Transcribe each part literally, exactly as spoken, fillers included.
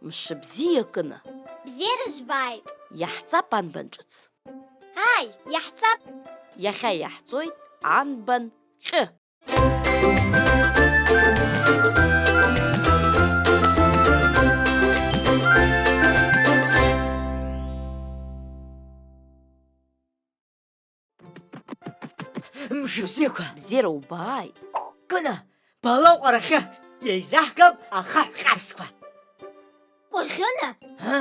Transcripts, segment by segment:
Мшыбзиа, Кына! Бзиара жәбааит! Иаҳҵап анбан ҿыц. Ааи, иаҳҵап! Иахьа иаҳҵоит анбан ҟьы. Мшыбзиақәа! Бзиара убааит! Кына, бала аҟәарахьы, еизаҳгап ахаҳә ҟьаԥсқәа! Кәаӷьына! Ҳы?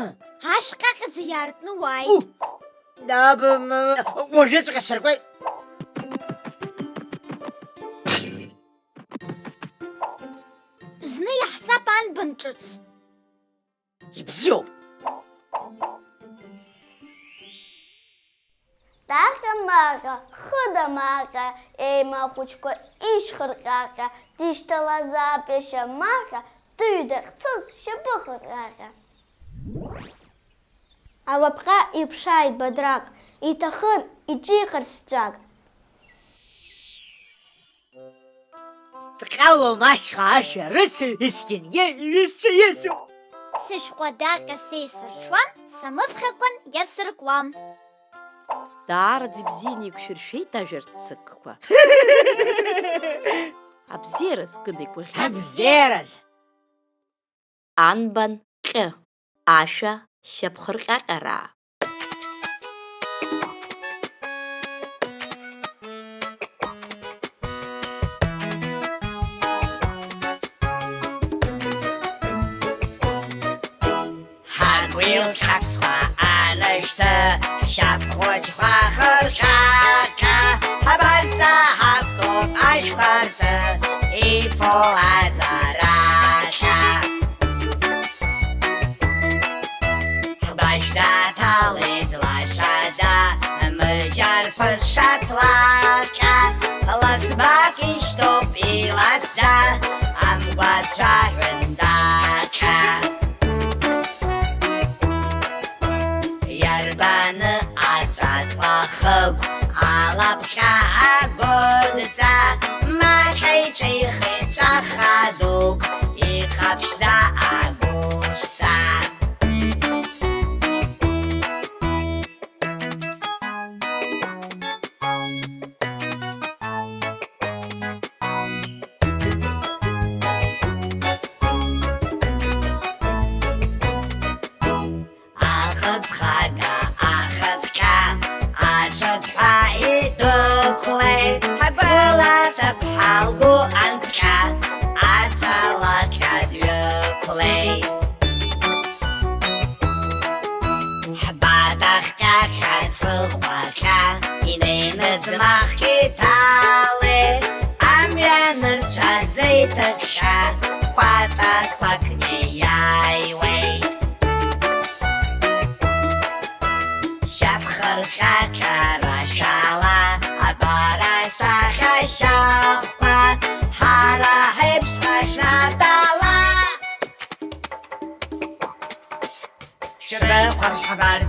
Ашә ҟьаҟьаӡа иаартны уааит! У! Даб-, м-, м-, уажәыҵәҟьа сыркуеит! Зны иаҳҵап анбан ҿыц! Ибзиоуп! Таҟьа-маҟьа, хыда-маҟьа, еимахәыҷқәа ишьхырҟьаҟьа, дишьҭалазаап иашьа Маҟьа, дыҩ дахьцоз шьапы хырҟьаҟьа. Алапҟьа иԥшааит Бадраҟ, иҭахын иҿихырц ҵәак. Дҟьалом ашьха ашәарыцаҩ, есқьынгьы иҩызцәа иеицу. Сышәҟәы адаҟьа са исырҽуам, самыԥхьакәан иасыркуам. Даараӡа ибзианы еиқәшәыршәеит ажәа рцыкқәа. Абзиараз, Кына, игәаӷьра. Абзиараз! Анбан ҟьы, ашәа шьапхырҟьаҟьараа. Ҳагәил қьаԥсқәа анышәҭы, ҳшьапқәа Ҳхәыҷқәа хырҟьаҟьа, ҳабарҵа ҳахәҭоуп ажәбарҭа, ифо азарахьа. Ҳгәашә даҭалеит лашаӡа, мыџьа арԥыс шаҭлаҟьа, ласбак ишьҭоуп иласӡа, амгәацәа ҳәындаҟьа. Иарбаны аҵәаҵла хыгә алапҟьа агәыдҵа, Маҟьа иҿихит ҵәаха дук, иҟаԥшьӡа агәышҵа. Ахыцхага ахыҭҟьа, аҿыҭҳәа идәықәлеит, ҳгәыла ҭыԥҳа лгәы анҭҟьа, аҵалаҟьа дҩықәлеит. Ҳбатахҟьа хьаҵыхәаҟьа инеины ӡмахк иҭалеит, амҩа нырцәаӡа иҭыҟьҟьа, кәатақәак неиааиуеит. Шьапхырҟьаҟьарашәала, абар асахьа шьахәқәа, ҳара ҳеиԥш ҳашәнатәала. Шәрыхәаԥш ҳбар